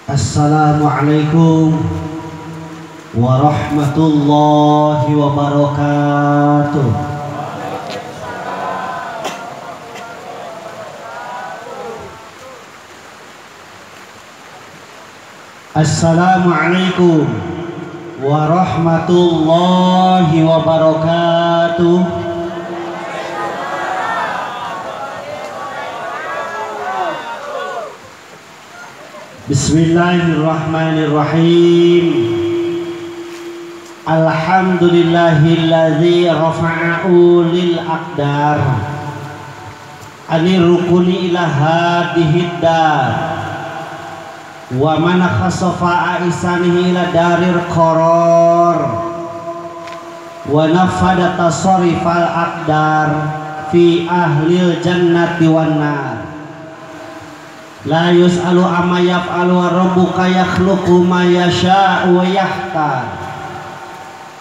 Assalamualaikum warahmatullahi wabarakatuh. Assalamualaikum warahmatullahi wabarakatuh. Bismillahirrahmanirrahim. Alhamdulillahilladzi rafa'a ulil aqdar anir rukuni ila hadihid dar wa man khasafa aisanihi ila darir qarar wa nafada tasarifal aqdar fi ahlil jannati wan nar. La yus'alu amma yaf'alu wa rabbuka yakhluqu ma yasha'u wa yahtar.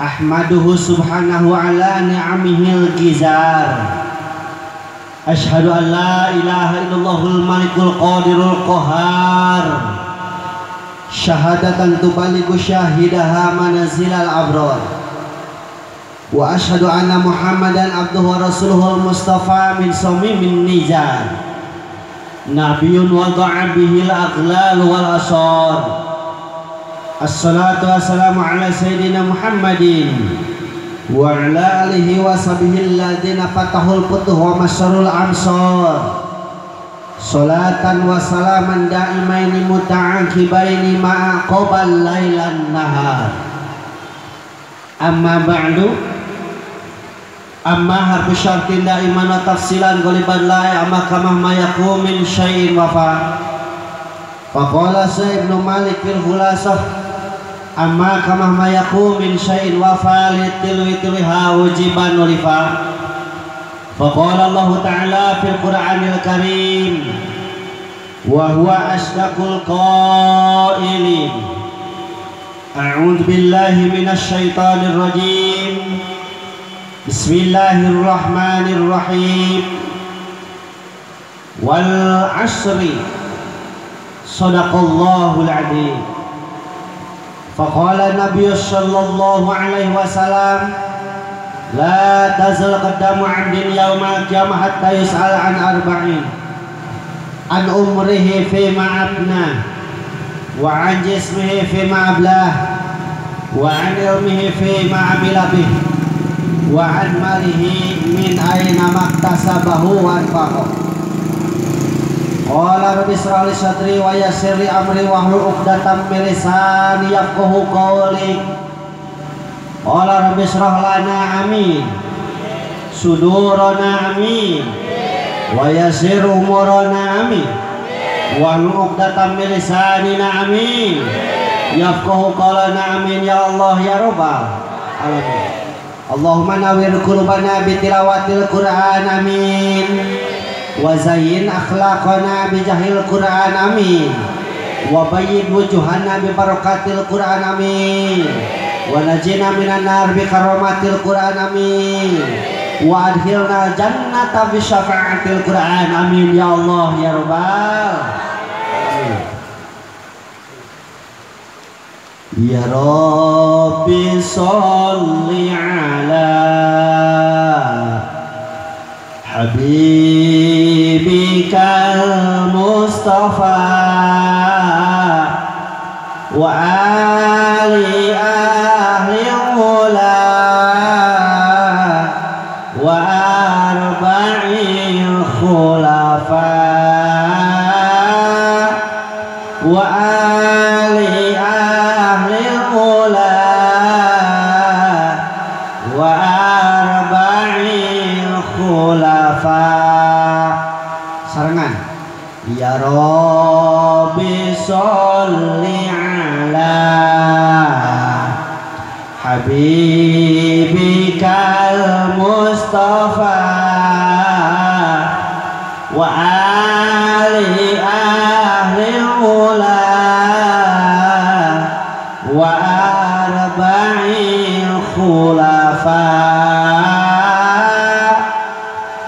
Ahmaduhu subhanahu ala ni'amihil gizar. Ashhadu an la ilaha illallahul malikul qadirul qahar. Syahadatan tubaligu syahidaha manazilal abrar. Wa ashhadu anna Muhammadan abduhu wa rasuluhul mustafa min samimin nizar. Nabiyun wada'a bihil aghlal wal asar. Assalatu wassalamu ala sayyidina Muhammadin wa ala alihi wa sahbihi alladziina fatahul futuh wa masyarul amsar. Salatan wa salaman daimaini muta'aqibaini ma'a qabal lailan nahar. Amma ba'du. Amma harfu syartin daiman wa tafsilan ghaliban la amma kama ma yakum min syai'in wafa. Faqala Ibnu Malik fil khulasah amma kama ma yakum min syai'in wafa litilwi tilwiha wujiban nulifa. Faqala Allah ta'ala fil Qur'anil Karim wa huwa asdaqul qailin. A'udzu billahi minasy syaithanir rajim. Bismillahirrahmanirrahim. Wal asri. Sadaqallahul adzim. Faqala Nabiy sallallahu alaihi wasallam la tazal qadamu 'abdin yaumal qiyamah hatta yus'al an arba'in. An umrihi fi ma abna wa an jismihi fi ma ablah wa an ilmihi fi ma amila bih wa an malihi min aina maktasabahu wa anfaqahu. Qala rabbi israh li sadri wa yassir li amri wahlul 'uqdatam min lisani yafqahu qawli. Qala rabbi israh lana amin sudurana amin wa yassir umurana amin wahlul 'uqdatam min lisanina amin yafqahu qawlana amin ya Allah ya rabbal alamin. Allahumma nawwir qulubana bi tilawatil Qur'an amin wa zayyin akhlaqana bi jahil Qur'an amin wa bayyid wujuhana bi barakatil Qur'an amin wa najina minan nar bi karamatil Qur'an amin wa adkhilna jannata bi syafa'atil Qur'an amin ya Allah ya rabbal alamin. Ya Rabbi sholli ala habibikal Mustafa wa ali ahli ula wa arba'il khulafa wa ali ahli ula wa arba'il khulafa. Sarengan ya Rabbi sholli ala habibikal Mustafa wa ali ahli ula wa arba'il khulafa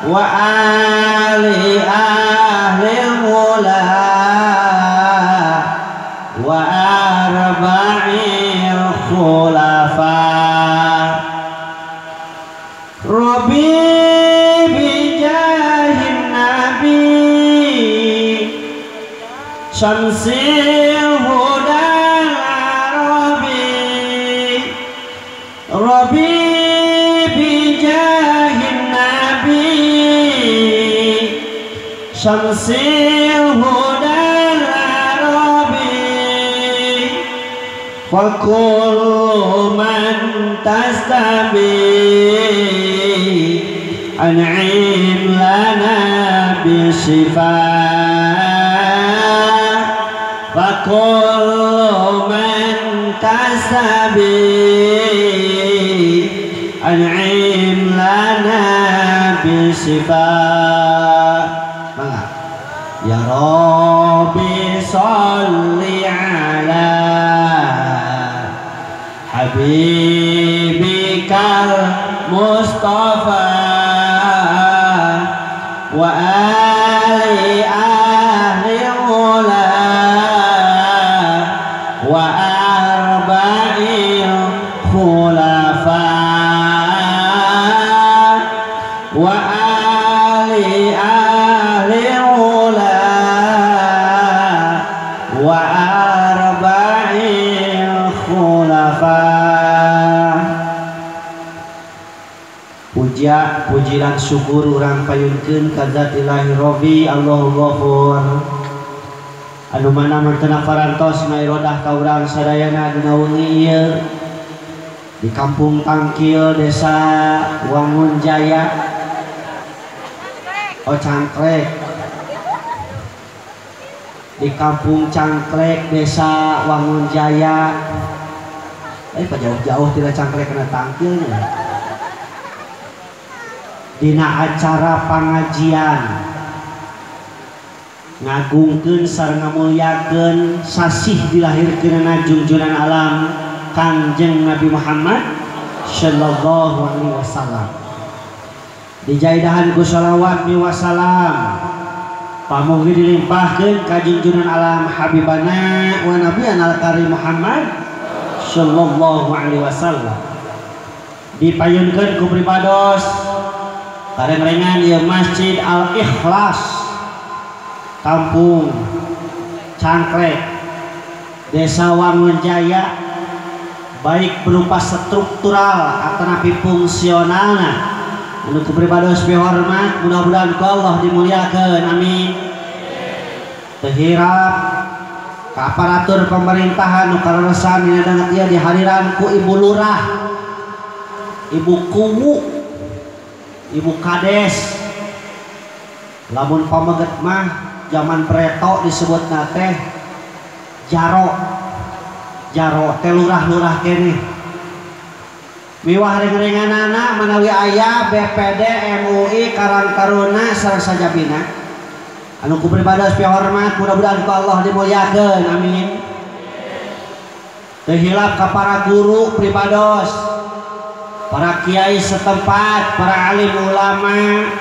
wa ali ahli ula wa arba'il khulafa. Rabbi bijahin nabi syamsil hudal arabi. Rabbi bijahin nabi syamsil hudal arabi. Fakullu man tastabi an'im lana bishifa. Fakullu man tastabi an'im lana bishifa. Ya Rabbi salli ala habibikal Mustafa wa ali ahli ula wa arba'il khulafa wa ali ahli ula wa arba'il khulafa. Puja, puji dan syukur urang payunkeun ka zat Ilahi Rabbi Allahu Ghafur anu mana mantena parantos ngairodah ka urang sadayana dina wengi ieu di Kampung Tangkil, Desa Wangun Jaya, oh Cangklek, di Kampung Cangklek, Desa Wangun Jaya. Pak jauh-jauh tidak Cangklek kena Tangkilnya. Dina acara pangajian ngagungkeun sareng ngamulyakeun sasih dilahirkeunana junjunan alam Kangjeng Nabi Muhammad sallallahu alaihi wasallam. Dijaidahan ku shalawat mi wasalam pamugi dilimpahkeun ka junjunan alam habibana wa nabiyana al-karim Muhammad sallallahu alaihi wasallam. Dipayunkeun ku pribados kareng-rengan ieu Masjid Al-Ikhlas Kampung Cangklek, Desa Wangun Jaya, baik berupa struktural atanapi fungsionalna. Anu ku pribados pihormat, mudah-mudahan ku Allah dimuliakeun, amin. Teu hirap ka aparatur pemerintahan nu kaleresan dina danget ieu dihadiran ku Ibu Lurah, Ibu Kuwu, Ibu Kades. Lamun pameget mah zaman preto disebutna teh jaro. Jaro teh lurah-lurah keneh. Miwah reng-renganana manawi aya BPD, MUI, Karang Taruna sareng sajabina. Anu ku pribados pihormat, mudah-mudahan ku Allah dimuliakeun, amin. Teu hilap ka para guru pribados, para kiai setempat, para alim ulama,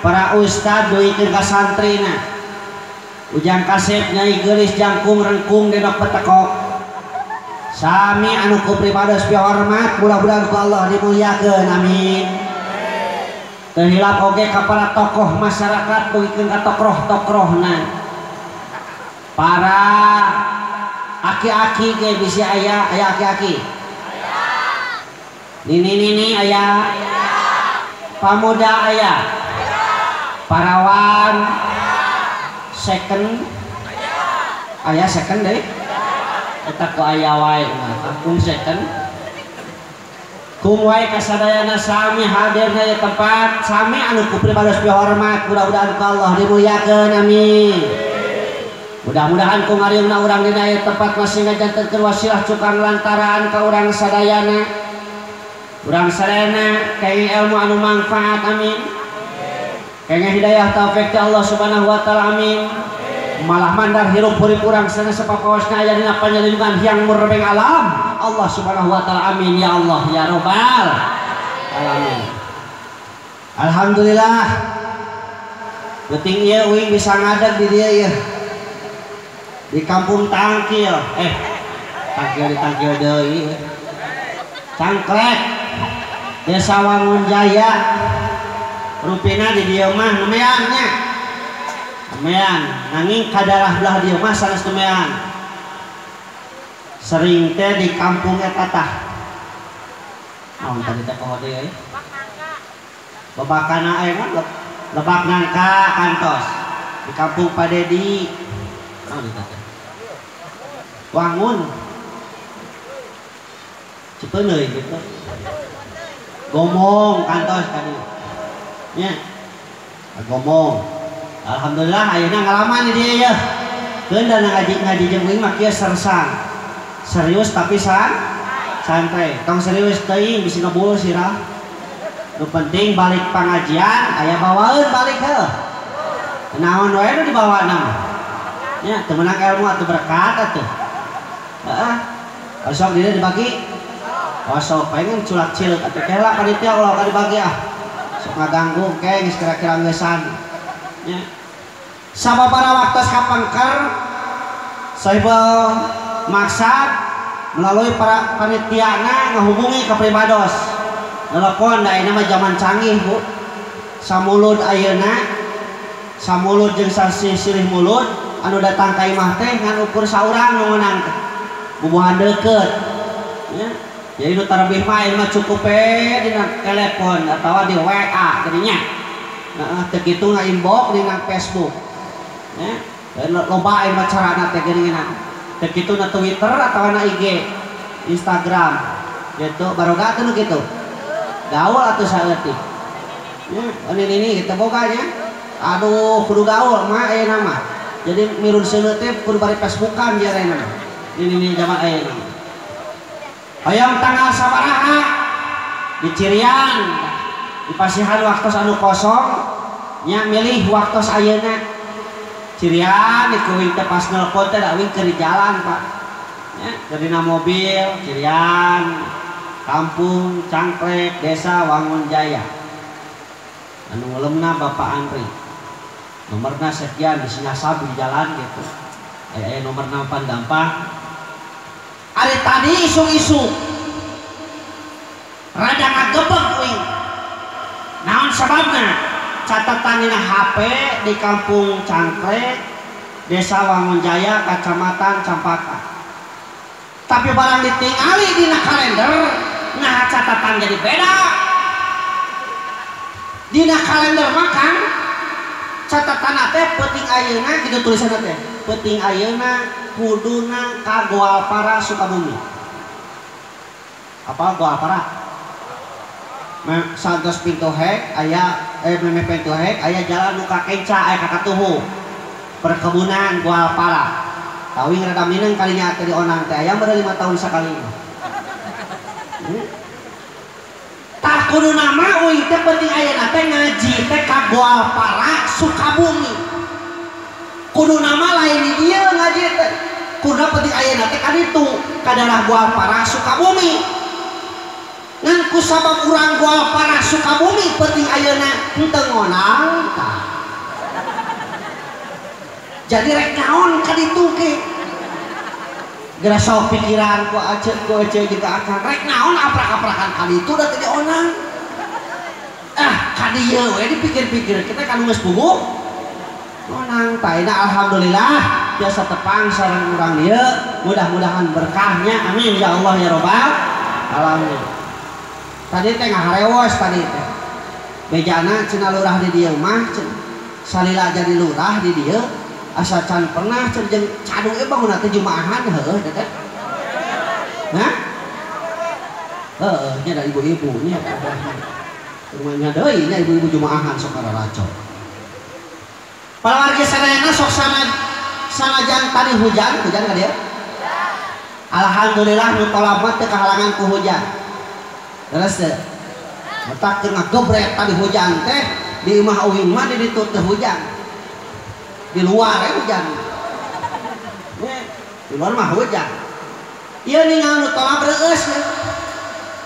para ustad duikeun ka santrina. Ujang kasep nyai geulis jangkung rengkung denok petekok. Sami anu ku pribados pihormat, mudah-mudahan ku Allah dimuliakeun, amin. Teu hilap oge ka para tokoh masyarakat duikeun ka tokoh-tokohna. Para aki-aki ge bisi aya, aya aki-aki. Nini-nini aya, pamuda aya, parawan second aya, second deui eta ku aya wae kampung second kum wae kasadayana sami hadirna ieu tempat sami anu ku pribados pihormat, mudah-mudahan ku Allah dimuliakeun, amin. Mudah-mudahan ku ngariungna urang dina ieu tempat masih ngajantenkeun wasilah cukang lantaran ka urang sadayana. Urang sadayana kenging ilmu anu manfaat, amin. Kenging hidayah taufik ti Allah Subhanahu wa taala, amin. Malah mandar hirup hurip urang sadayana sapapawasna aya dina panyalindungan Hyang Murbeng Alam Allah Subhanahu wa taala, amin ya Allah ya Rabbal alamin. Alhamdulillah penting ieu uing bisa ngadeg di dieu ieu. Di Kampung Tangkil, Tangkil ditangkil deui. Cangklek Desa Wangun Jaya. Rupina di dieu mah nemean nya. Nemean, nanging kadarah belah dieu mah sanes nemean. Sering teh di kampung eta tah. Naon tadi teh poho deui euy? Babakana aya mah Lebak Nangka kantos. Di kampung Pak Dedi. Naon eta teh? Wangun. Cipeuneuy gitu. Gomong kantos tadi. Nya. Gomong. Alhamdulillah ayeuna ngalaman di dieu yeuh. Keun da ngaji jeung uing mah kieu sersang. Serius tapi santai. Tong serius teuing bisi ngebul sirah. Nu penting balik pengajian aya bawaeun balik heuh. Naon wae nu dibawa mah. Nya teu meunang ilmu atuh berkat atuh. Heeh. Osok dieu dibagi. Osok pengen culak cileuk atuh kela panitia ulah ka dibagi ah. Sok ngaganggu ke geus kira-kira ngeusan. Nya. Sababaraha waktos kapengker Sohibul Maksad melalui para panitiana ngahubungi ke pribados. Telepon da ayeuna mah zaman canggih Bu. Samulud ayeuna samulud jeung sasih silih mulud anu datang ka imah teh ngan ukur saurang nu meunang teh. Bubuhan deukeut. Nya. Jadi nu tarbih mah ayeuna mah cukup we dina telepon atawa di WA geuning nya. Heeh, teu kitu ngainbox dina Facebook. Nya, loba ayeuna mah carana teh geuningan. Teu kitu na Twitter atawa na IG, Instagram. Gitu, baroga teh nu kitu. Gaul atuh saeutik. Nya, ini gitu boga nya. Aduh, kudu gaul mah ayeuna mah. Jadi mirun seuneu teh kudu bari Facebookan ieu ayeuna mah. Ini zaman ayeuna mah. Hayang tanggal sabaraha di Cirian di pasihan waktos anu kosong nya milih waktos ayeuna. Cirian di kuing teh pas nelpon teh da uing keur di jalan Pak. Nya dina mobil Cirian Kampung Cangklek Desa Wangun Jaya. Anu ngulemna Bapak Andri. Nomorna sekian di Singasab di jalan gitu. Aya nomorna pan gampang. Ari tadi isu-isu rada ngagebeg uing. Naon sababna? Catatan dina HP di Kampung Cangklek Desa Wangun Jaya Kecamatan Campaka. Tapi barang ditingali dina kalender, nah catatan jadi beda. Dina kalender mah kan catatan teh peuting ayeuna kitu tulisanna teh. Peuting ayeuna kuduna ka Goalpara Sukabumi. Apa Goalpara? Santos pintu hek aya meme pintu hek aya jalan nu ka Kenca aya ka Katuhu. Perkebunan Goalpara. Tawing rada mineng kalinya teh di onang teh aya baru 5 tahun sakali. Tah kuduna mah uing teh penting ayeuna teh ngaji teh ka Goalpara Sukabumi. Kuduna mah lain di dieu ngaji teh. Kuduna penting ayeuna teh ka ditu ka daerah Goalpara Sukabumi. Ngan ku sabab urang Goalpara Sukabumi penting ayeuna henteu ngonang tah. Jadi rek naon ka ditu ke? Geura sok pikiran ku aceu juga akan rek naon aprak-aprakan ka ditu da teu dionang. Ah, ka dieu we dipikir-pikir kita kan geus puguh. Ngonang tah ayeuna alhamdulillah biasa tepang sareng urang dieu, mudah-mudahan berkahnya amin ya Allah ya robbal alamin. Tadi teh ngaharewos tadi teh. Bejana cenah lurah di dieu mah salila jadi lurah di dieu asa can pernah cenah jeung cadu e bangunna teh jumaahan heueuh teh teh. Hah? Heueuh nya da ibu-ibu nya. Rumahnya deui nya ibu-ibu jumaahan sok kararaco. Para warga sadayana sok sanajan tadi hujan, hujan ka dieu? Alhamdulillah nu tolab mah teu kahalangan ku hujan. Terus teh matak keur ngagebret tadi hujan teh di imah uing mah di ditu teh hujan. Di luar we hujan. Di luar mah hujan. Ieu ningal nu tolab reueus ya.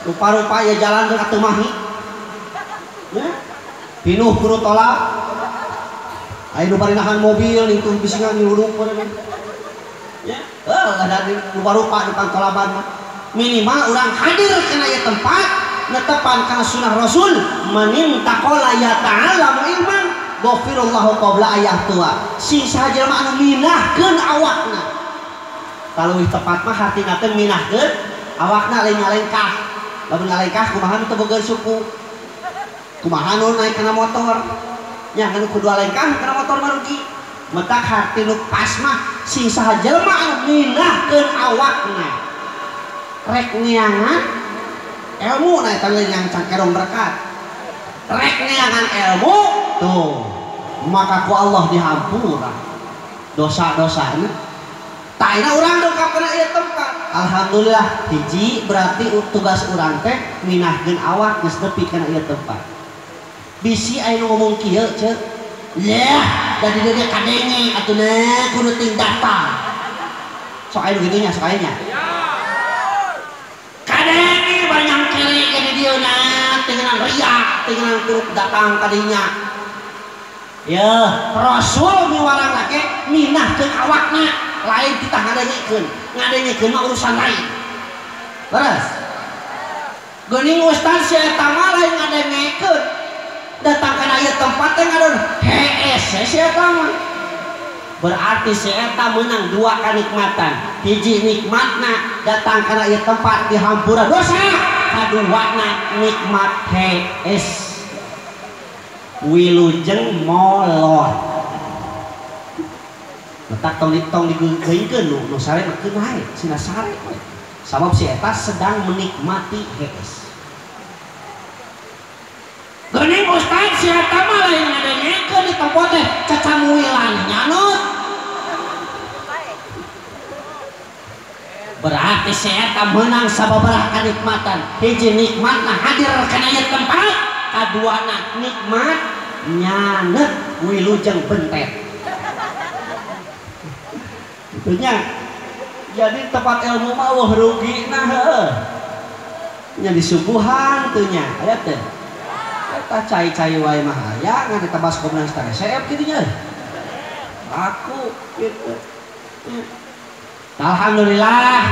Rupa-rupa ieu jalan ka Teumahi. Nya. Pinuh ku nu tolab. Aya nu bari nahan mobil ningtuh bisi nyuluk. Ya. Ada rupa-rupa di pangkolaban mah. Minimal urang hadir kana ieu tempat netepan kana sunah Rasul manintaqala ya ta'alamu ilman ghafirullahu qabla ayah tua. Sing saha jelema anu minahkeun awakna. Taleuwih tepat mah hartina teh minahkeun awakna lain ngalengkah. Lamun ngalengkah kumaha nu teu boga suku. Kumaha nu naik kana motor. Nya anu kudu alengkah kana motor mah rugi. Metak harti nu pas mah sing saha jelema anu minahkeun awakna. Rek neangan ilmu na eta yang cangkerong berkat. Rek neangan ilmu tuh maka ku Allah dihampura dosa-dosana. Taina urang dongkap kana ieu tempat. Alhamdulillah hiji berarti tugas urang teh minahkeun awak geus nepi kana ieu tempat. Bisi aya nu ngomong kieu ceuk. Yah, dari dia kadenge atuh na kudu ting datang. Sok aya nu kitu nya sok aya nya. Kadenge banyak kere ke di dieu na tingenan riak, tingenan kuruk datang kadinya. Ya, Rasul miwarang lage minahkeun awakna, lain kita ngadengekeun. Ngadengekeun mah urusan lain. Beres. Geuning ustaz si eta mah lain ngadengekeun. Datang kana ieu tempat teh ngadon hees si eta mah. Berarti si eta meunang dua kanikmatan. Hiji nikmatna datang kana ieu tempat dihampura dosa, kaduana nikmat hees. Wilujeng molor. Letak tong digeuingkeun nu sare mah keun wae, sina sare we. Sabab si eta sedang menikmati hees. Geuning ustaz si eta mah lain ngadengekeun di tempat teh cacamuilan nyanut. Berarti si eta meunang sababaraha kanikmatan. Hiji nikmatna hadir kana ieu tempat, kaduana nikmat nyanet wilujeng bentet. Itunya. Jadi tempat ilmu mah eueuh rugina heueuh. Nya disuguhan teu nya, aya teh. Eta cai-cai wae mah aya ngan ditebas goblok resep kitu nya. Aku gitu. Alhamdulillah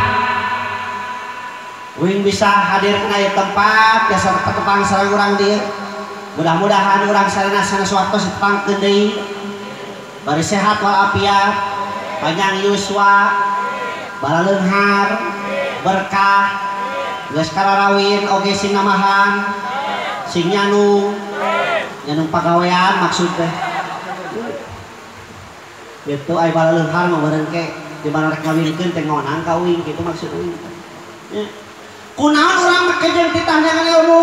uing bisa hadir kana ieu tempat biasa tepang sareng urang dieu. Mudah-mudahan urang sarena sanes waktu ditepangkeun deui. Bari sehat walafiat, panjang yuswa, balaleunghar, berkah, geus kararawin oge sing namahan, sing nyanung, nyanung pagawean maksud teh. Gitu ai balaleunghar mah beureun ke di mana rek ngawinkeun teh ngonang ka uing kitu maksud uing. Kunaon urang make jeung titah neangan ilmu?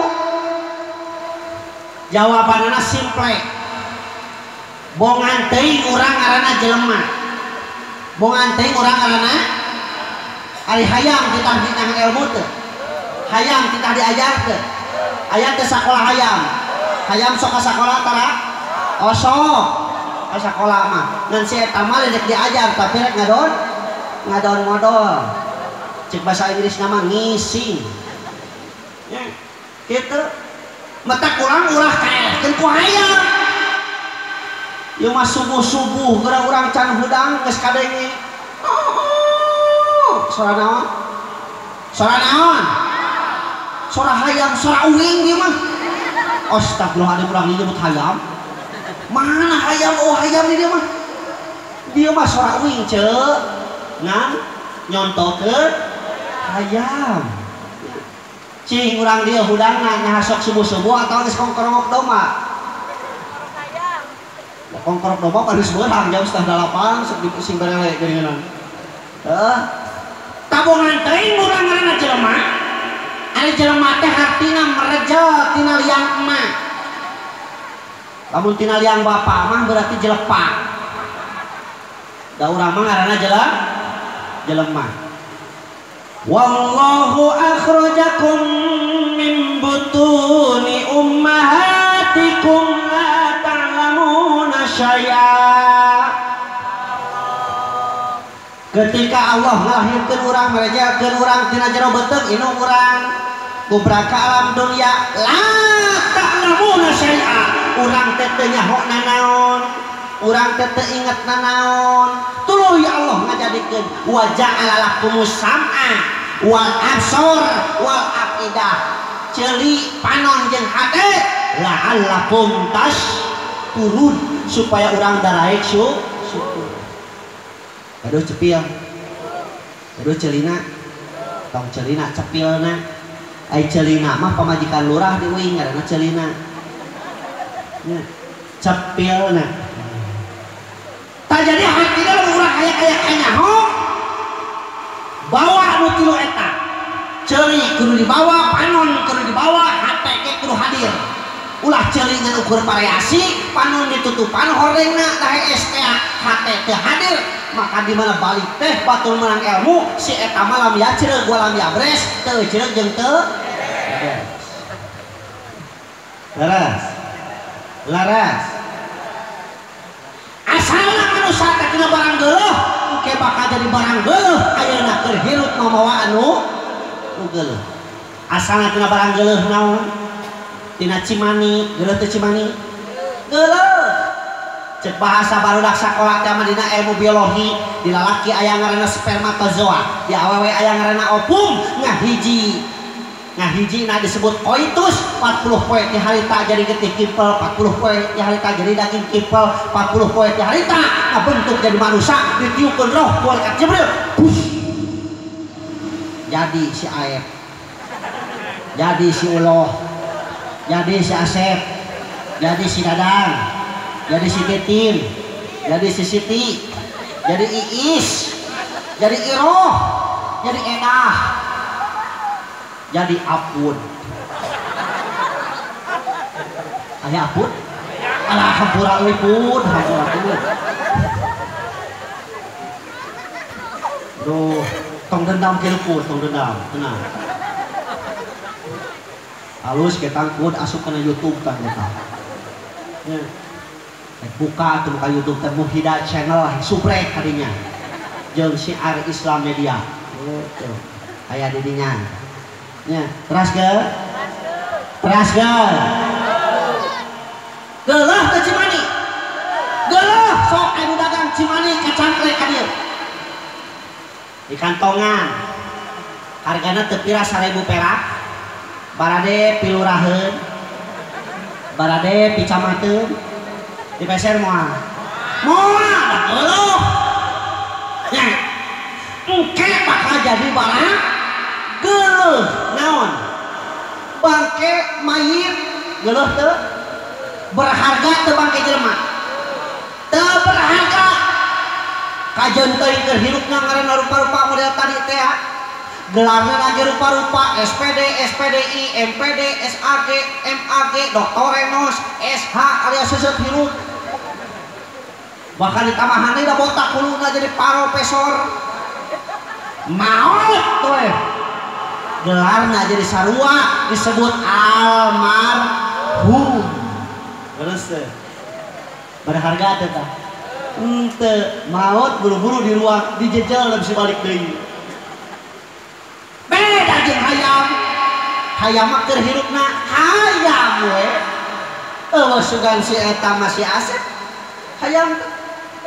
Jawabanana simple. Bongan teuing urang ngaranna jelema. Bongan teuing urang ngaranna ari hayam titah neangan ilmu teh. Hayam titah diajar teh. Aya teh sakola hayam. Hayam sok ka sakola tara? Osok. Ka sakola mah. Ngan si eta mah rek diajar tapi rek ngadon ngadon modol. Cek bahasa Inggris nama ngising. Ya, gitu. Mata kurang ulah kaelehkeun ku hayam. Ieu mah subuh-subuh geura urang can hudang geus kadenge. Oh, suara naon? Suara naon? Suara hayam, suara uing ieu mah. Astagfirullahaladzim, urang nyebut hayam. Mana hayam? Oh, hayam di dia mah. Dia mah suara uing ceuk. Ngan nyontokeun hayam. Cing urang dia hudangna nyahasok subuh-subuh atau geus kongkorongok domba. Kongkorok domba paling beurang jam 7:30 sok dipusing barele geuningan. Heuh. Tabungan teuing urang ngaranna jelema. Ari jelema teh hartina merejel tina liang emak. Lamun tina liang bapak mah berarti jelepak. Da urang mah ngaranna jelema. Wallahu akhrajakum min butuni ummahatikum la ta'lamuna syai'a. Ketika Allah ngalahirkeun urang, merejelkeun urang tina jero beuteung indung urang, kubraka alam dunya la ta'lamuna syai'a. Urang teh teu nyaho nanaon. Urang teh teu inget nanaon. Tuluy Allah ngajadikeun wa ja'ala lakumus sam'a wal absar wal afidah. Ceuli panon jeung hate la'allakum tashkurun, supaya urang daraek syukur. Aduh cepil. Aduh celina. Tong celina cepilna. Ai celina mah pamajikan lurah di uing ngaranna celina. Nya cepilna. Tah jadi hatina lamun urang aya-aya kanyaho bawa nu tilu eta. Ceuli kudu dibawa, panon kudu dibawa, hate ge kudu hadir. Ulah ceuli ngan ukur variasi, panon ditutupan horengna dahe STA, hate teu hadir. Maka di mana balik teh batur menang ilmu si eta mah lam yacereug wa lam yabres, teu cereug jeung teu beres. Laras. Laras. Asalna manusia teh tina barang geuleuh, engke bakal jadi barang geuleuh ayeuna keur hirup mamawa anu geuleuh. Asalna tina barang geuleuh naon? Tina cimani, geuleuh teu cimani? Geuleuh. Cek bahasa barudak sakola teh mah dina ilmu biologi, di lalaki aya ngaranna spermatozoa, di awewe aya ngaranna ovum, ngahiji. Ngahiji na disebut koitus, 40 poe ti harita jadi getih kimpel, 40 poe ti harita jadi daging kimpel, 40 poe ti harita ngabentuk jadi manusia, ditiupkeun roh ku malaikat Jibril. Push. Jadi si Aep. Jadi si Uloh. Jadi si Asep. Jadi si Dadang. Jadi si Titin, jadi si Siti, jadi Iis, jadi Iroh, jadi Edah, jadi Apun. Aya Apun? Alah hampura euy pun, hampura pun. Duh, tong dendam kieu pun, tong dendam, tenang. Halus ketang pun asup kana YouTube tah eta. Ya. Buka tuh buka YouTube teh Muhida Channel subrek kadinya jeung Syiar Islam Media gitu aya di dinya nya teras ke teras ke geuleuh teh Cimani geuleuh sok anu dagang Cimani kacangklek ka dieu di kantongan hargana teu pira 1000 perak barade piluraheun barade picamateun di peser moal moal geuleuh nya engke bakal jadi barang geuleuh naon bangke mayit geuleuh teu berharga teu bangke jelema teu berharga kajeun teuing keur hirupna ngaranna rupa-rupa model tadi teh gelarna lagi rupa-rupa SPD, SPDI, MPD, SAG, MAG, Dr. Renos, SH alias seset hirup bahkan ditambahan deui da botak huluna jadi profesor maot tuh gelarna jadi sarua disebut almarhum. Terus berharga teh tah henteu maot buru-buru di ruang dijejel da bisa balik deui. Beda jeung hayam. Hayam mah keur hirupna hayam we. Eueuh sugan si eta mah si Asep. Hayam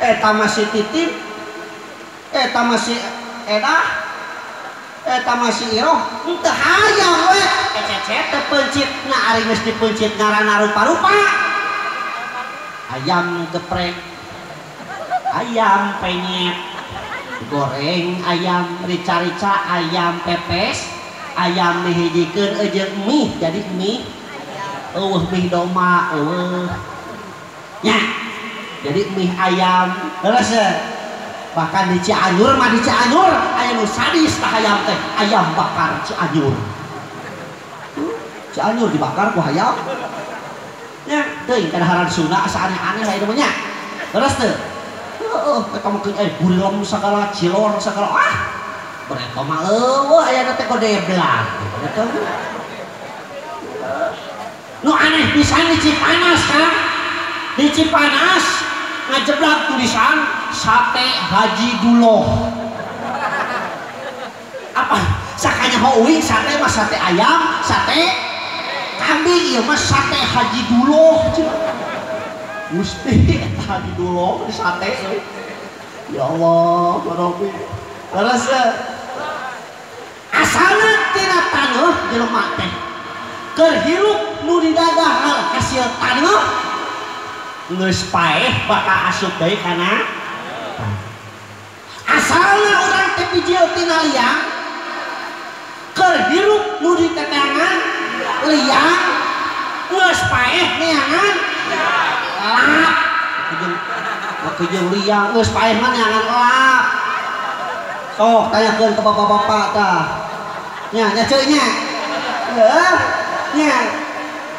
eta mah si Titin. Eta mah si Edah. Eta mah si Iroh. Henteu hayam we. Ececet teh peuncit. Nah ari geus dipeuncit ngaranna rupa-rupa. Ayam geprek. Ayam penyet. Goreng ayam rica-rica, ayam pepes, ayam dihijikeun jeung mie jadi mie eueuh mie domba eueuh nya jadi mie ayam terus bahkan di Cianjur mah di Cianjur aya nu sadis tah hayam teh ayam bakar Cianjur. Cianjur dibakar ku hayam nya teuing kadaharan Sunda asa aneh-aneh lah ieu mah nya terus teu heeh eta mah gulem sagala cilor sagala ah bereta mah eueuh aya teh kodeblang gitu. Nu aneh pisan di Cipanas Kang. Di Cipanas ngajeblak tulisan sate Haji Duloh. Apa sakanya heuing sate mah sate ayam, sate kambing ieu mah sate Haji Duloh. Gusti Haji Dulo di sate euy. Ya Allah, Rabbi. Leres asalna tina taneuh jelema teh. Keur hirup nu didadahar hasil taneuh geus paeh bakal asup deui kana. Asalna urang teh bijil tina liang keur hirup nu diteteangan liang geus paeh neangan lap. Jeung liang geus paeh mah neangan lap. Sok tanyakeun ke bapak-bapak tah. Nya nya ceuy nya. Heuh. Nya.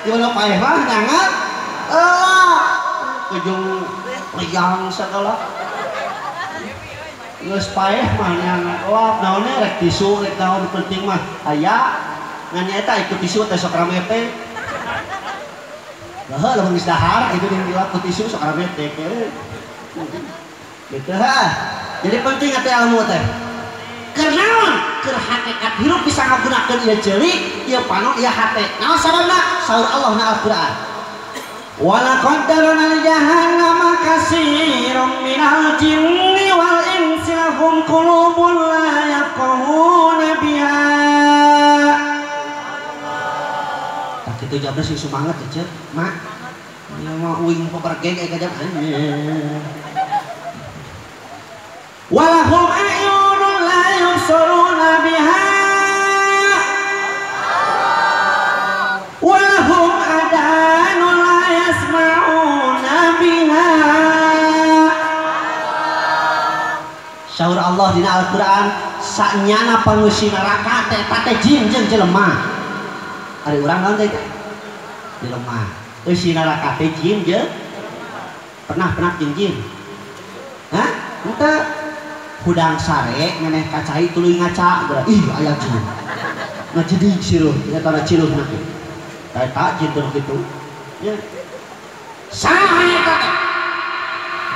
Di mana paeh mah neangan lap. Jeung liang sagala. Geus paeh mah neangan lap. Naonnya rek tisu rek naon penting mah aya. Ngan nya eta ikut tisu teh sok rame teh. Heuh lamun geus dahar kitu dilap ku tisu sok rame teh. Gitu ha. Jadi penting atuh ilmu teh. Keur naon? Keur hakikat hirup bisa ngagunakeun ieu ceuli, ieu panon, ieu hate. Naon sababna? Saur Allah na Al-Qur'an. Wa laqad darana jahannama katsiran minal jinni wal insi lahum qulubun la yafqahuna biha. Tah kitu jawabna sing semangat ya, Ceu. Mak. Ieu mah uing popergeg aya kajab. Walahum a'yunun la yubsiruna biha walahum adanun la yasma'una biha. Saur Allah dina Al-Qur'an sanyana pangeusi neraka teh eta teh jin jeung jelema. Ari urang naon teh? Jelema. Eusi neraka teh jin jeung pernah jeung jin. Hah? Henteu. Hudang sare meneh kacai tuluy ngaca geura ih aya jin. Ngajedig siruh eta na ciruhna teh. Eta jin teh kitu. Nya. Saha eta teh?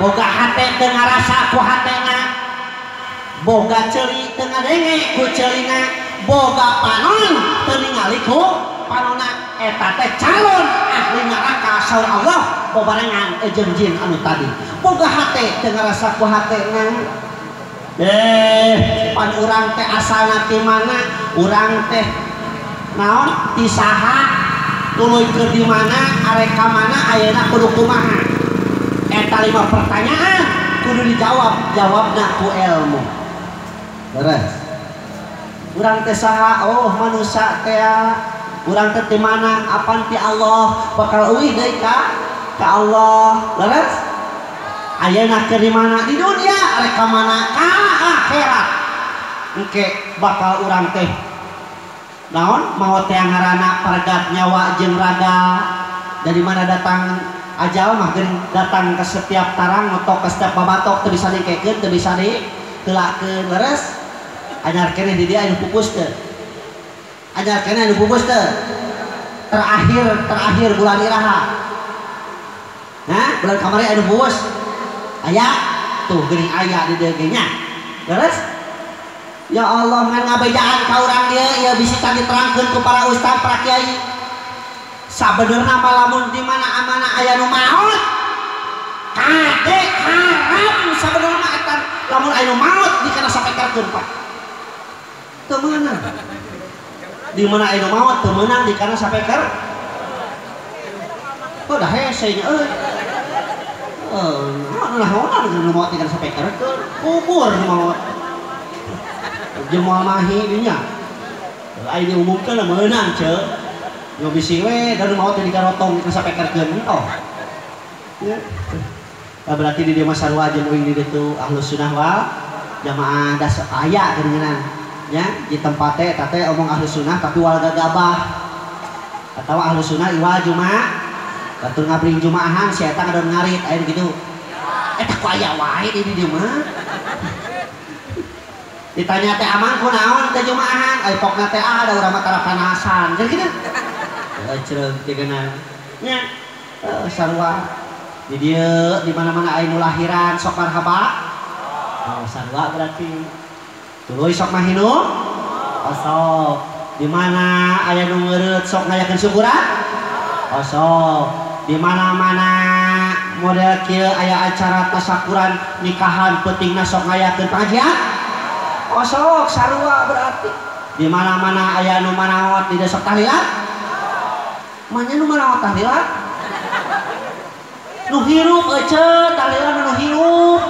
Boga hate teu ngarasa ku hatena. Boga ceuli teu ngadenge ku ceulina, boga panon teu ningali ku panonna. Eta teh calon ahli neraka saur Allah babarengan jeung jin anu tadi. Boga hate teu ngarasa ku hatena. Pan urang teh asalna ti mana? Urang teh naon? Ti saha? Tuluy keur di mana? Arek ka mana? Ayeuna kudu kumaha? Eta 5 pertanyaan kudu dijawab, jawabna ku ilmu. Beres. Urang teh saha? Oh, manusia teh. Urang teh ti mana? Apan ti Allah? Bakal euih deui ka Allah. Leres? Ayeuna keur di mana? Di dunia, arek ka mana? Ka akhirat. Engke bakal urang teh naon? Maot teh ngaranna paregat nyawa jeung raga. Dari mana datang ajal mah geuning datang ke setiap tarang, ngetok ke setiap babatok teu bisa dikekeun, teu bisa ditelakeun. Leres? Anyar keneh di dieu anu pupus teu? Anyar keneh anu pupus teu? Terakhir bulan iraha? Nah, bulan kamari anu pupus. Aya tuh geuning aya di dieu ge nya. Leres? Ya Allah ngan ngabejaan ka urang dieu ieu bisi diterangkeun ku para ustaz, para kiai. Sabenerna mah lamun di mana amanah aya nu maot kade haram sabenerna mah eta lamun aya nu maot dikana sapekerkeun Pak. Teu meunang. Di mana aya nu maot teu meunang dikana sapeker. Oh dah hese nya euy. Naon nu maot dikana sapekerkeun kubur nu maot. Jeung moal mahi dinya. Aya diumumkeun meunang ceu. Yo bisi we dan maot di karotong dikana sapekerkeun entoh. Ya. Nah, berarti di dieu mah sarua jeung uing di ditu Ahlus Sunnah wal Jamaah das aya geuningan. Ya, di tempat teh eta teh omong Ahlus Sunnah tapi wal gagabah. Atawa Ahlus Sunnah iwal Jumaah. Batur ngabring Jumaahan si eta ngadon ngarit aya gitu. Eta ku aya wae di dieu mah. Ditanya teh amang ku naon teh Jumaahan, aya pokna teh ada urang mah tara panasan. Jadi kitu. Heuh ceureuh nya. Sarua di dieu di mana-mana aya nu lahiran sok marhaba. Oh, sarua berarti. Tuluy sok mahinum. Oh, sok. Di mana aya nu ngeureut sok ngayakeun syukuran? Oh, sok. Di mana-mana Model kieu aya acara tasakuran nikahan peutingna sok ngayakeun pengajian. Oh sok sarua berarti. Di mana-mana aya nu manaot di sok tahlilan. Manya nu manaot tahlilan? Nu hirup ece tahlilan nu hirup.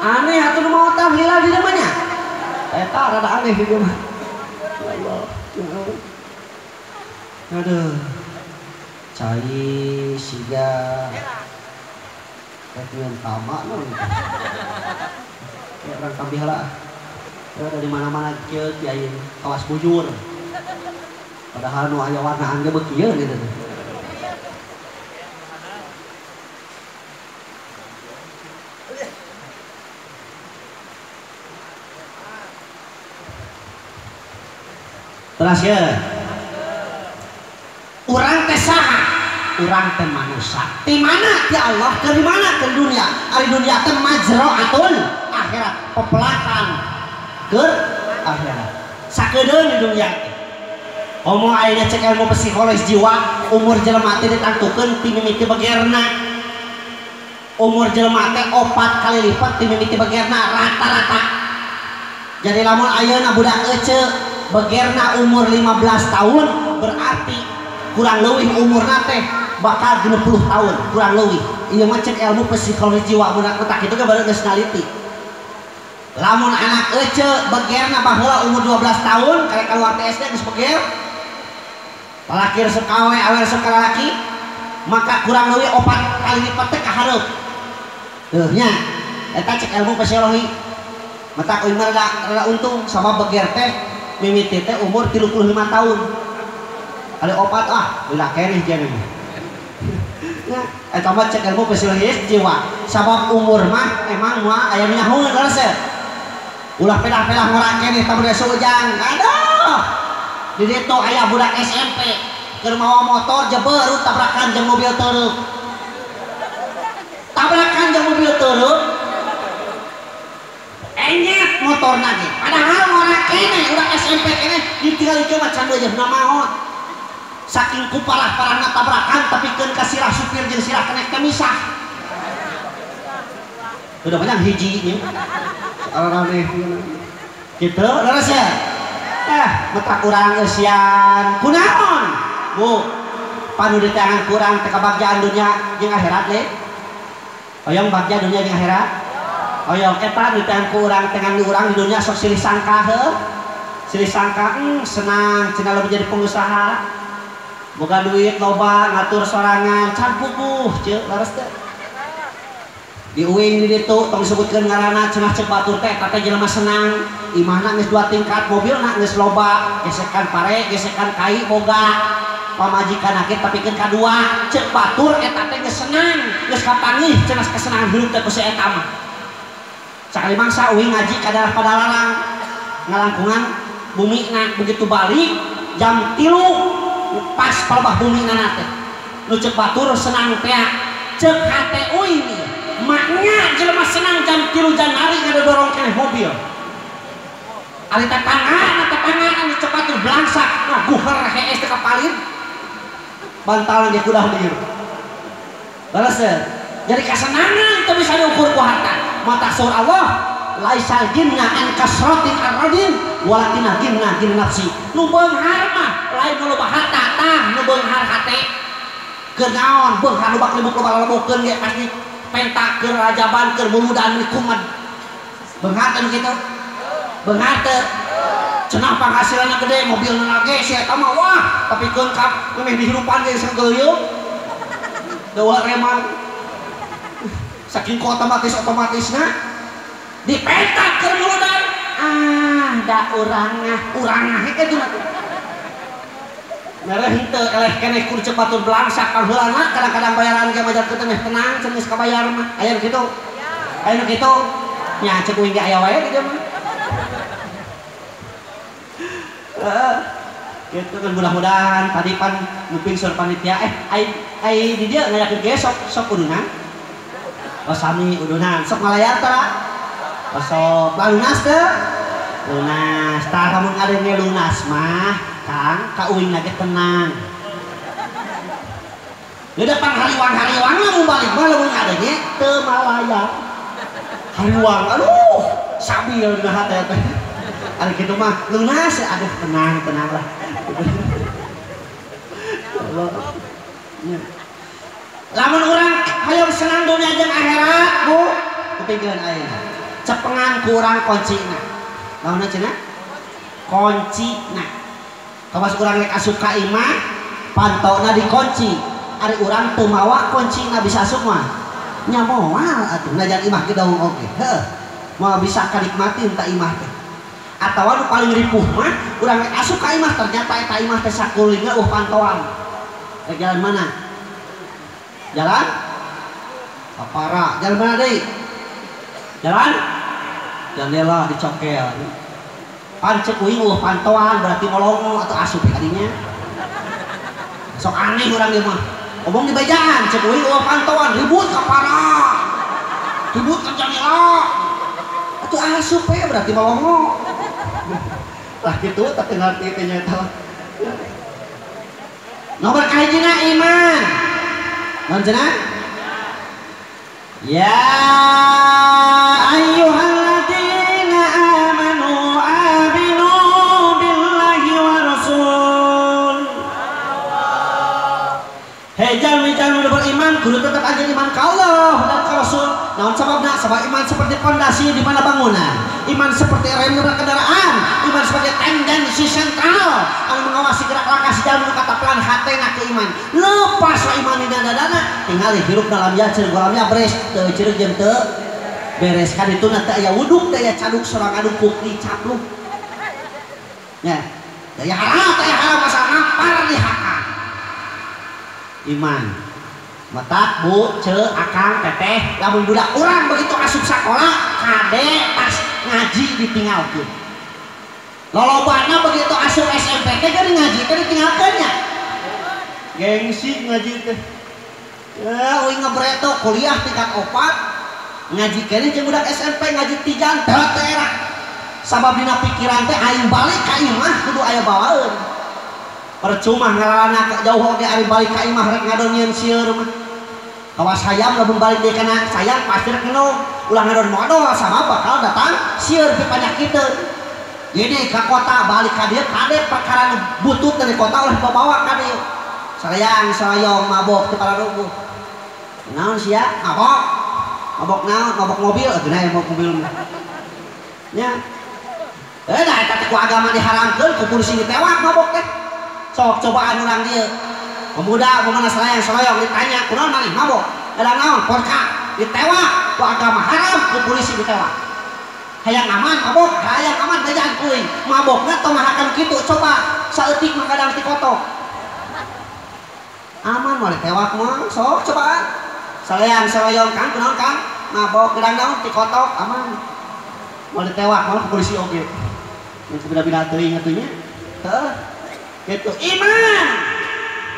Aneh atuh nu maot tahlilan di dieu mah nya. Eta rada aneh di dieu mah. Ya Allah. Aduh. Cai siga kayak tama nu. Kayak orang kabeh lah. Ya dari mana-mana kieu kiai kawas bujur. Padahal nu aya warnaan ge beuki ieu gitu. Terus ya. Urang teh saha? Urang teh manusia. Di mana ti Allah? Ke di mana ke dunia? Ari dunia teh majra'atun akhirat, pepelakan ke akhirat. Sakedeung di dunia teh. Omo ayeuna cek ilmu psikologis jiwa, umur jelema teh ditangtukeun ti mimiti begerna. Umur jelema teh 4 kali lipat ti mimiti begerna rata-rata. Jadi lamun ayeuna budak ece begerna umur 15 tahun berarti kurang leuwih umurna teh bakal 60 tahun kurang leuwih. Ieu mah cek ilmu psikologi jiwa mun otak kitu ge baru geus naliti. Lamun anak ece begerna baheula umur 12 tahun karek keluar ti SD geus beger. Lalaki resep ka awe, awe resep ka lalaki, maka kurang leuwih 4 kali lipat teh ka hareup. Teuh nya eta cek ilmu psikologi. Matak euy mah rada untung sabab beger teh mimiti teh umur 35 tahun. Kali 4 ah lila keneh jadi. Nah, eta mah cek ilmu psikologis jiwa. Sabab umur mah emang moal aya nyahoeun leres. Ulah pedah-pedah ngora keneh tah bade ujang. Aduh. Di ditu aya budak SMP keur mawa motor jeberut tabrakan jeung mobil truk. Tabrakan jeung mobil truk. Enyet motorna ge. Padahal ngora keneh budak SMP keneh ditinggalikeun mah can leujeuna maot. Saking ku parah-parahna tabrakan tapi keun ka sirah supir jeung sirah kenek teh misah. Udah banyak hiji nya. Arane kitu leres ya. Mata kurang eusian. Kunaon? Bu, panu di tangan kurang teh kabagjaan dunia jeung akhirat le. Hoyong bagja dunia jeung akhirat? Hoyong eta di tangan kurang tengan di urang di dunia sok silih sangka heuh. Silih sangka senang cenah lebih jadi pengusaha. Boga duit loba ngatur sorangan can pupuh ceuk leres teh. Di uing di ditu tong disebutkeun ngaranna cenah ceuk batur teh eta teh jelema senang imahna geus 2 tingkat mobilna geus loba gesekan pare gesekan kai boga pamajikan akhir tapikeun ka 2 ceuk batur eta teh geus senang geus kapanggih cenah kesenangan hirup teh ku si eta mah. Sakali mangsa uing ngaji ka daerah Padalarang ngalangkungan bumina begitu balik jam 3 pas palebah bumina teh nu ceuk batur senang teh ceuk hate uing maknya jelema senang jam 3 Januari ngadodorong keneh mobil. Ari tetangga anu ceuk batur blangsak ngaguher hees teh kapalir bantal ge kudah lieur. Leres teh. Jadi kasenangan teu bisa diukur ku harta. Mata saur Allah laisal ginna an kasratin arradin walakinna ginna gin nafsi. Nu beunghar mah lain nu loba harta tah nu beunghar hate. Keur naon beunghar nu bak libuk loba lebokeun ge pasti penta keur rajaban keur muludan kumat. Beunghar teh kitu. Beunghar teh cenah panghasilanna gede mobilna ge si eta mah wah tapi keun ka memeh dihirupan ge sageuleuh. Dewa reman. Saking ku otomatis-otomatisna dipenta keur muludan. Ah da urangah urangah kitu mah. Mere henteu eleh keneh kudu ceuk batur blangsak pangheulana kadang-kadang bayaran ge majar teu meh tenang cenah geus kabayar mah. Aya nu kitu? Aya nu kitu? Nya ceuk uing ge aya wae di dieu mah. Heeh. Kitu kan mudah-mudahan tadi pan nguping sur panitia ai di dieu ngayakeun ge sok sok udunan. Oh sami udunan sok ngalayar tara? Oh sok lunas teu? Lunas. Tah lamun adene lunas mah Kang, ka uing lagi tenang. Di depan hariwang-hariwang lah mau balik mah lamun ngadenge teu malayang. Hariwang aduh sabil dina hate teh. Ari kitu mah lunas aduh tenang tenang lah. Allah. Lamun urang hayang senang dunia jeung akhirat Bu, kupingkeun ayeuna. Cepengan ku urang kuncina. Naonna cenah? Kuncina. Kawas urang rek asup ka imah, pantona dikunci. Ari urang teu mawa kuncina bisa asup mah. Nya moal atuh najan imah ge daung oge. Heuh. Moal bisa kanikmatin ta imah teh. Atawa nu paling ripuh mah urang rek asup ka imah ternyata eta imah teh sakulingna eueuh pantoan. Rek jalan mana? Jalan? Papara. Jalan mana deui? Jalan? Jandela dicokel. Pancek uing eueuh pantoan berarti molongo atau asup kadinya. Sok aneh urang ieu mah. Omong di bejaan cek uing eueuh pantoan ribut ka para. Ribut ka jandela. Atuh asup we berarti molongo. Lah kitu teh ngarti teh nya eta. Nomor kahijina iman. Naon cenah? Ya ayyuhalladzina amanu aminu billahi wa rasul. Hei jalmi-jalmi nu beriman kudu tetep aja iman ka Allah dan ka Rasul. Naon sababna? Sabab iman seperti pondasi di mana bangunan, iman seperti rem kendaraan, iman sebagai tendensi sentral anu mengawasi gerak langkah si jalmi nu katapelan hatena ke iman. Lepas we iman dina dadana, tingali hirup dalam ya ceureuh lamnya beres, teu ceureuh jeung teu beres kan itu teu aya wuduk, teu aya caduk sorang anu kukli capluk. Nya, teu aya haram asal napar di haka. Iman. Matak bu, ce, akang, teteh, lamun budak urang begitu asup sakola, kade pas ngaji ditinggalkeun. Lolobana begitu asup SMP teh geuning ngaji teh ditinggalkeun nya. Gengsi ngaji teh. Ya, uing ngebreto kuliah tingkat 4, ngaji keneh jeung budak SMP ngaji tijan teu era. Sabab dina pikiran teh aing balik ka imah kudu aya bawaeun. Percuma ngalalana jauh oge ari balik ka imah rek ngadon nyieun sieur mah. Kawas hayam lamun balik deui kana sayang pasti rek ngenog. Ulah ngadon modol sama bakal datang sieur pipanyakiteun. Jadi ka kota balik ka dieu kade perkara nu butut dari kota ulah dibawa ka dieu. Sarayang sarayong mabok teu pararuguh. Naon sia? Mabok. Mabok naon? Mabok mobil geuna aya mabok mobil mah. Nya. Eh da eta teh ku agama diharamkeun ku polisi ditewak mabok teh. Sok cobaan urang dieu. Pemuda pemana sarayang sarayong ditanya kunaon maneh mabok? Ada naon? Vodka. Ditewak ku agama haram ku polisi ditewak. Hayang aman mabok, hayang aman bejaan kuing. Mabokna tong ngahakan kitu coba saeutik mah kadang ti kotok. Aman moal ditewak mah, sok cobaan. Sarayang sarayong Kang kunaon Kang? Mabok gedang naon ti kotok aman. Moal ditewak moal ku polisi oge. Mun beda-beda teuing atuh nya. Heuh. Gitu iman.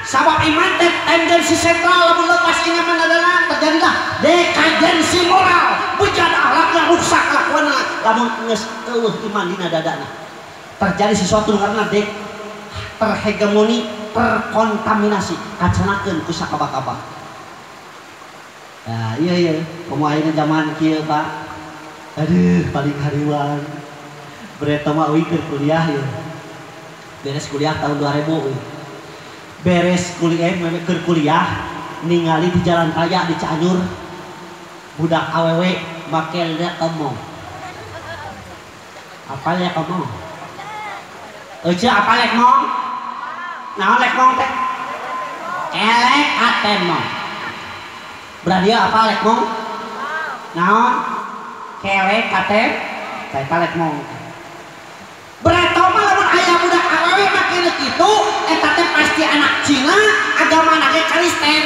Sabab iman teh tendensi sentral lamun lepas iman adalah terjadilah dekadensi moral, bejana akhlakna rusak kelakuanna lamun geus eueuh iman dina dadana. Terjadi sesuatu karena terhegemoni, terkontaminasi, kacenakeun ku sakabah-kabah. Nah, iya iya, komo ayeuna zaman kieu, Pak. Aduh, paling hariwang. Breto mah euy keur kuliah ieu. Beres kuliah tahun 2000 euy. Beres kuliah, keur kuliah ningali di jalan raya di Cianjur budak awewe make lekmong. Apa lekmong? Euceu apa lekmong? Naon lekmong teh? Elek atemong. Berarti apa lekmong? Naon? Kelek atem, eta lekmong. Breto mah lamun aya budak awewe make kitu eta teh pasti anak Cina, agama anake Kristen.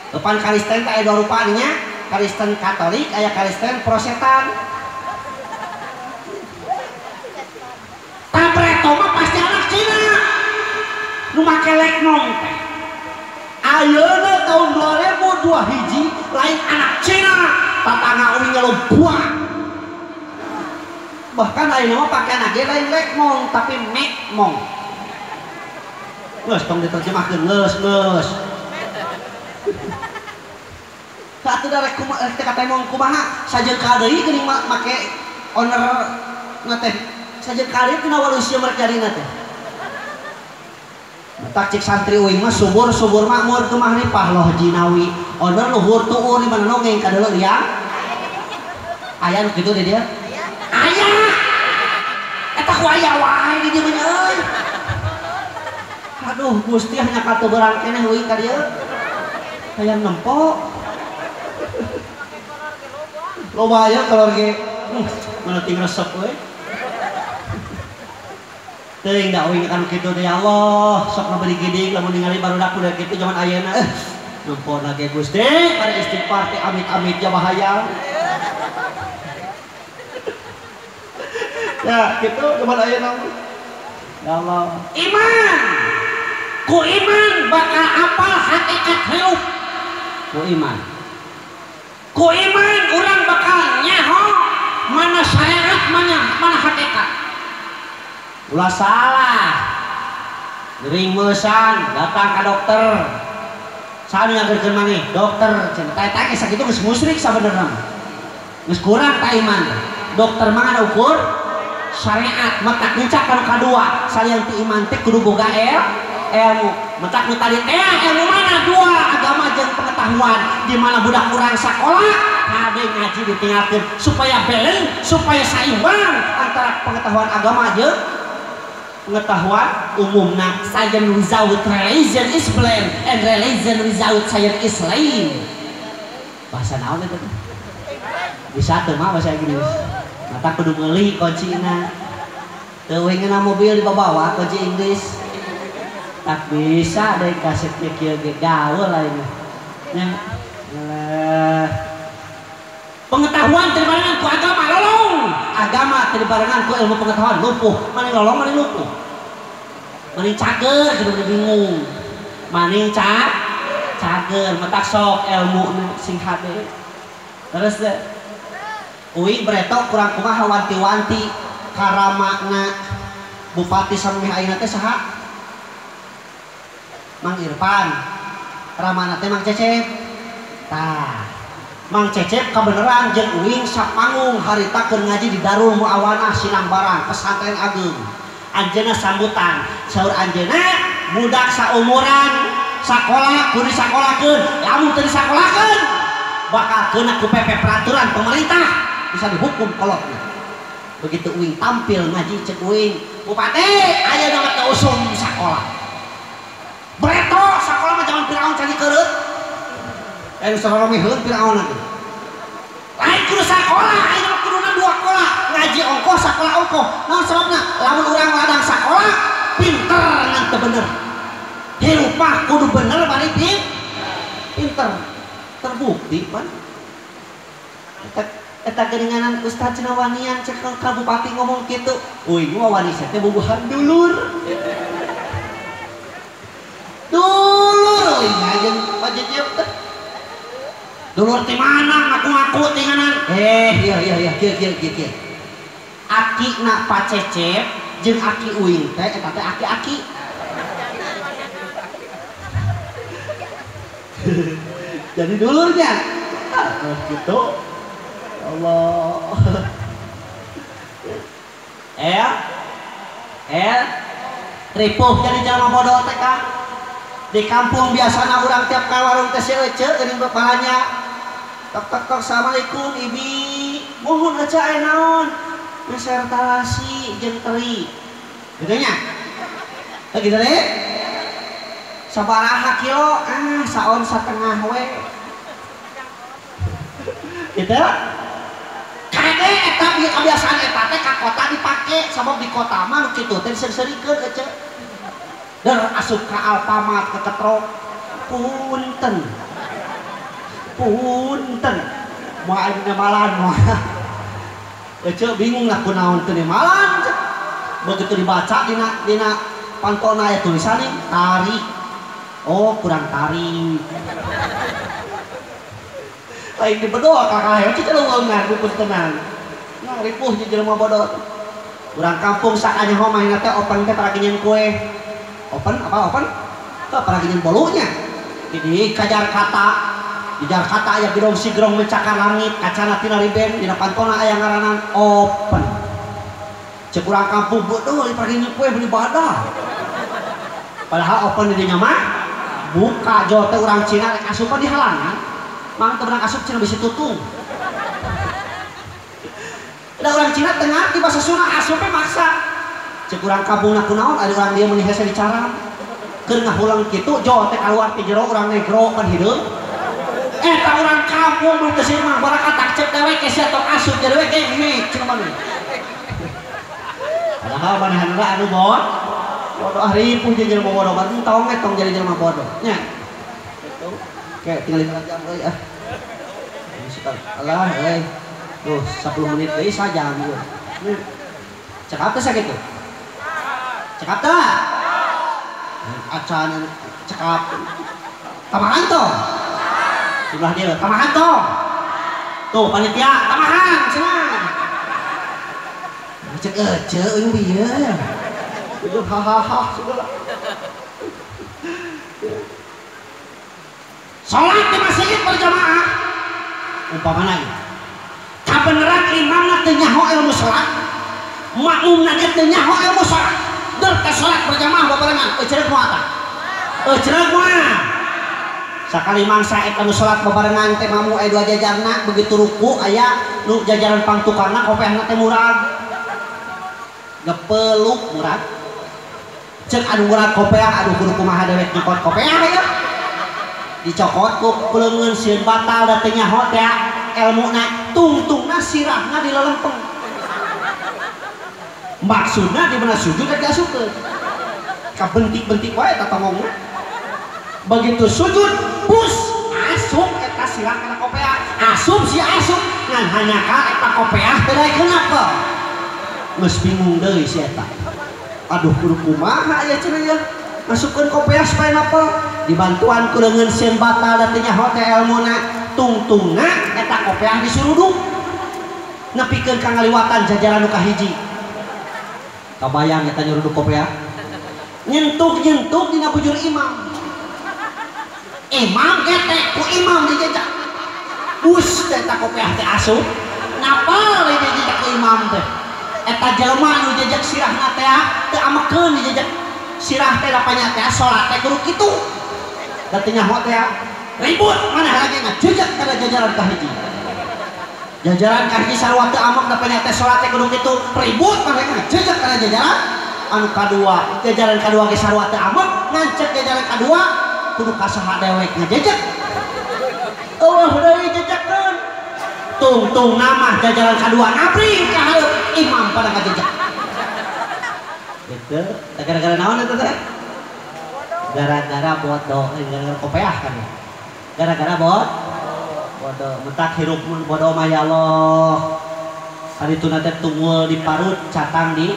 Depan Kristen teh aya dua rupa nya, Kristen Katolik aya Kristen Protestan. Tah breto mah pasti anak Cina. Nu make lekmong teh. Ayeuna tahun 2002 hiji lain anak Cina, tatangga uing ngelubuang. Bahkan ayeuna mah pakaian ge lain lekmong tapi mekmong. Geus tong diterjemahkeun geus geus. Atuh da rek kumaha teh katemong kumaha sajeun ka deui geuning make owner na teh sajeun ka deui tina walusia merek jarina teh. Matak cik santri uing mah subur subur makmur kemah nih pahloh jinawi owner luhur tuur di mana nongeng kadeuleu ya. Aya nu kitu di dia? Aya. Eta ku aya wae di dieu mah euy. Aduh Gusti hanya katu berang keneh uing ka dieu. Hayang nempo. Loba aya kolor ge. Mana ting resep euy. Teuing da uing kan kitu teh ya Allah, sok nu beri gidig lamun ningali barudak udah kitu zaman ayeuna. Nempo lagi Gusti, bari istighfar teh amit-amit ja bahaya. Ya, gitu zaman ayeuna. Ya Allah. Iman. Ku iman bakal apal hakikat hirup. Ku iman. Ku iman urang bakal nyaho mana syariat mana hakikat. Ulah salah. Gering meusan datang ka dokter. Saha nu ngagerkeun maneh? Dokter. Cenah eta ge sakitu geus musyrik sabenerna. Geus kurang ta iman. Dokter mah ada ukur syariat, matak nincak kanu kadua salian ti iman teh kudu boga ilmu. Matak nu tadi teh ilmu mana dua agama jeung pengetahuan di mana budak urang sakola kade ngaji ditinggalkeun supaya balance, supaya saimbang antara pengetahuan agama jeung pengetahuan umumna. Science without religion is blind and religion without science is lame. Bahasa naon eta teh? Bisa teu mah bahasa Inggris. Mata kudu meuli kuncina. Teu ngeuna mobil dibawa kunci Inggris. Tak bisa deui kasep kieu ge gaul lain. Nya. Pengetahuan teu dibarengan ku agama lolong. Agama teu dibarengan ku ilmu pengetahuan lumpuh. Mani lolong mani lumpuh. Mani cager kudu bingung. Mani cager matak sok ilmu sing hade. Terus deh uing bretok kurang kumaha wanti-wanti karamakna bupati samemeh ayeuna teh saha? Mang Irfan. Ramana teh Mang Cecep. Tah, Mang Cecep kabeneran jeung uing sapanggung harita keur ngaji di Darul Muawanah Sinang Barang pesantren ageung. Anjeunna sambutan, saur anjeunna budak saumuran sakola kudu disakolakeun, lamun teu disakolakeun bakal kena ku PP peraturan pemerintah. Bisa dihukum kolotnya. Begitu uing tampil ngaji cek uing, bupati ayeuna mah teu usum sakola. Breto sakola mah zaman Firaun cari keureut. Nu saroromeheun Firaun teh. Lain kudu sakola, ayeuna mah kuduna dua kola, ngaji ongkoh sakola ongkoh. Naon sababna? Lamun urang ladang sakola pinter ngan teu bener. Hirup mah kudu bener bari pinter. Terbukti pan. Eta geuninganan ustaz cenah wanian cek ka bupati ngomong kitu. Uing mah wani teh bubuhan dulur. Dulur uing jeung Pak Cecep teh. Dulur ti mana ngaku-ngaku tinganan? Iya iya iya kieu kieu kieu kieu. Akina Pak Cecep jeung aki uing teh eta teh aki-aki. Jadi dulurnya. Gitu. Allah. L L ripuh jadi jalma bodoh teh Kang. Di kampung biasana urang tiap ka warung teh si ece geuning bapalanya. Tok tok tok assalamualaikum ibi. Mohon ece aya naon? Meser talasi jeung teri. Gitu nya? Teh gitu deh. Sabaraha kilo? Ah, saon satengah we. Gitu? Kade eta kebiasaan eta teh ka kota dipake sabab di kota mah nu kitu teh diseuri-seurikeun ece. Der asup ka Alfamart keketrok. Punten. Punten. Moal ayeuna malan moal. Ece bingung lah kunaon teu malan. Begitu dibaca dina pantona aya tulisan tarik. Oh, kurang tarik. Lain di bedoa kakak cicil leuweungan ku puntenan. Nah, ripuh jelema bodoh. Urang kampung sakanya homahna teh open teh para nyeun kue. Open apa open? Tuh apalagi nyen bolunya. Jadi kajar kata, di Jakarta aya gedong sigrong mencakar langit, kacana tina riben, dina pantona aya ngaranan open. Cek urang kampung bodoh paragi nyen kue beli badah. Padahal open di dinya mah buka jol teh urang Cina rek asup dihalangan. Mang teu beunang asup Cina bisi tutung. Da urang Cina teu ngarti bahasa Sunda asupnya maksa. Cek urang kampungna kunaon ari urang dieu meuni hese dicaram. Keur ngahulang kitu jol teh kaluar ti jero urang negro pan hideung. Eta urang kampung mun teu sieun mah barakatak cek dewek sia tong asup jadi we gengek cenah mah. Padahal manehanna anu bodoh ah ripuh jeung jelema bodoh mah entong tong jadi jelema bodoh nya. Gitu. Oke, tinggal 5 jam euy ah. Allah euy. Tuh 10 menit deui sajam ieu. Cekap teh sakitu. Cekap teh? Acan cekap. Tamahan tong. Sebelah dia, tamahan tong. Tuh panitia, tamahan cenah. Cek ece euy bieu. Udah hahaha segala. Salat di masjid berjamaah. Umpamana ieu. Kabeneran imamna teu nyaho ilmu salat, makmumna ge teu nyaho ilmu salat. Der teh salat berjamaah babarengan, euceureuh moal tah? Euceureuh moal. Sakali mangsa eta nu salat babarengan teh mamu aya dua jajarna, begitu ruku aya nu jajaran pangtukarna kopeahna teh murag. Gepeluk murag. Cek anu murag kopeah aduh kudu kumaha dewek nyokot kopeah ya. Dicokot ku kuleungeun sieun batal da teu nyaho teh elmuna tungtungna sirahna dilelempeng. Maksudna di mana sujud rek diasupkeun. Kabentik-bentik wae eta tongongna. Begitu sujud pus asup eta sirah kana kopeah. Asup si asup ngan hanyakal eta kopeah teu daekeun apa. Geus bingung deui si eta. Aduh kudu kumaha ya cenah ya. Masukkeun kopeah supaya napel. Dibantuan ku leungeun sieun batal da teu nyaho teh elmuna. Tungtungna eta kopeah disuruduk. Nepikeun ka ngaliwatan jajaran nu kahiji. Kabayang eta nyuruduk kopeah. Nyentuk-nyentuk dina bujur imam. Imam getek ku imam dijejak. Bus teh eta kopeah teh asup. Napal dijejak ku imam teh. Eta jelema nu jejak sirahna teh teu amekeun dijejak sirah teh dapanya teh salat teh kudu kitu. Da teu nyaho teh ribut maneh lagi ngajejak kana jajaran kahiji. Jajaran kahiji sarua teu amek dapanya teh salat teh kudu kitu ribut maneh ngajejak kana jajaran anu kadua. Jajaran kadua ge sarua teu amek ngancek jajaran kadua kudu ka saha dewek ngajejak. Eueuh deui jejakkeun. Tungtung nama jajaran kadua ngabring ka hareup imam pada ngajejak. Gitu, gara-gara naon eta teh? Gara-gara bodoh, gara-gara kopeah kan. Gara-gara bodoh, mentak hirup mun bodoh mah ya Allah. Karituna teh tunggul di parut, catang di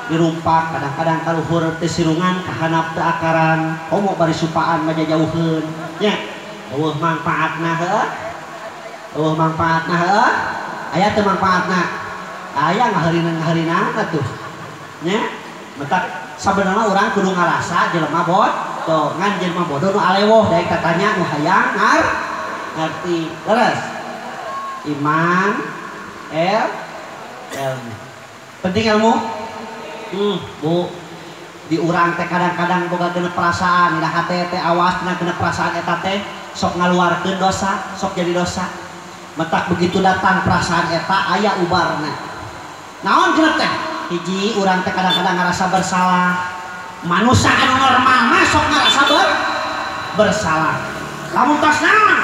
dirumpak, kadang-kadang kaluhur teh sirungan kahanap teu akaran, komo bari supaan mah jajauheun. Nya, eueuh mangpaatna heuh. Eueuh mangpaatna heuh. Aya teu mangpaatna? Aya ngaheurina-ngaheurina atuh. Nya, mentak sabenerna urang kudu ngarasa jelema bodoh, ngan jelema bodoh nu alewoh daek tatanya nu hayang ngarti. Leres. Iman, ilmu. Penting ilmu? Bu, di urang teh kadang-kadang boga genep perasaan, dina hate teh awas dina genep perasaan eta teh sok ngaluarkeun dosa, sok jadi dosa. Mentak begitu datang perasaan eta aya ubarna. Naon genep teh? Hiji urang teh kadang-kadang ngarasa bersalah. Manusia anu normal mah sok ngarasa bersalah. Lamun tos naon?